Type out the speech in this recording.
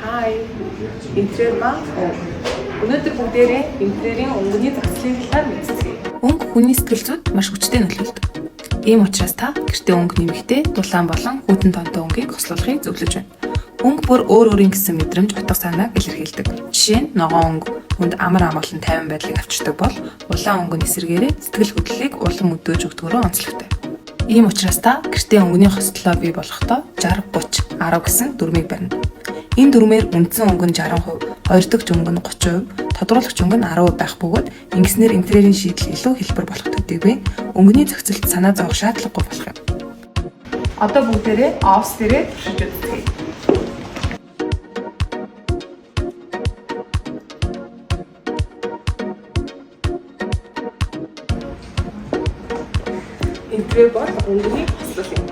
Хай. Интерьер ба өнгө. Өнөөдөр бүгдээрээ интерьерийн өнгөний зохицлын талаар мэдцгээе. Өнгө хүний сэтгэл зүйд маш хүчтэй нөлөөлдөг. Ийм учраас та гэртээ өнгө нэмэхдээ дулаан болон хүйтэн тонтой өнгийг хослуулахыг зөвлөж байна. Өнгө бүр өөр өөрийн гэсэн мэдрэмж, утга санааг илэрхийлдэг. Жишээ нь ногоон өнгө хүнд амар амгалан тайван байдлыг авчирдаг бол улаан өнгө нь эсрэгээрээ сэтгэл хөдлөлийг улам өдөөж өгдөгөөрөө онцлогтой. Ийм учраас та гэртээ өнгөний хослолоо бий болгохдоо 60 30 10 гэсэн дүрмийг барина. Энэ дүрмээр үндсэн өнгө нь 60%, хоёр дахь өнгө нь 30%, тодруулагч өнгө нь 10% байх бөгөөд ингэснээр интерьерийн шийдэл илүү хэлбэр болох төдийгүй өнгөний зохицолд санаа зовох шаардлагагүй болох юм. Одоо бүгдээрээ офс дээрээ туршиж үзцгээе. Интерьер бол өнгөний хослол юм.